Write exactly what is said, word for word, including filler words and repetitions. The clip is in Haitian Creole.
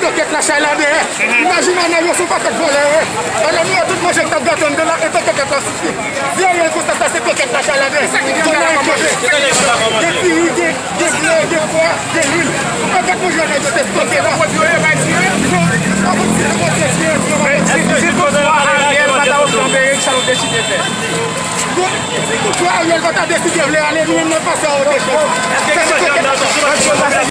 Tokèt la chay la dèyè. Imajine w nan yon sou pakèt vòlè yo. Alò nou wè tout manje k t ap gate anndan la e tokèt la sou. Vye reyèl konsa, sa se tokèt la chay la dèyè. Zòn nan enplode. Gen diri, gen, gen ble, gen pwa, gen lwil. Ou pa gate manje yo nan yo te stoke la. Non, pa konn si se pwodui yo, si yo pa pwodui. Si, si toutfwa Ariel pa ta okipe Eric, sa nou deside fè? Bon, si toutfwa Ariel pa ta deside vle ale, nou menm n ap pase a ote chans.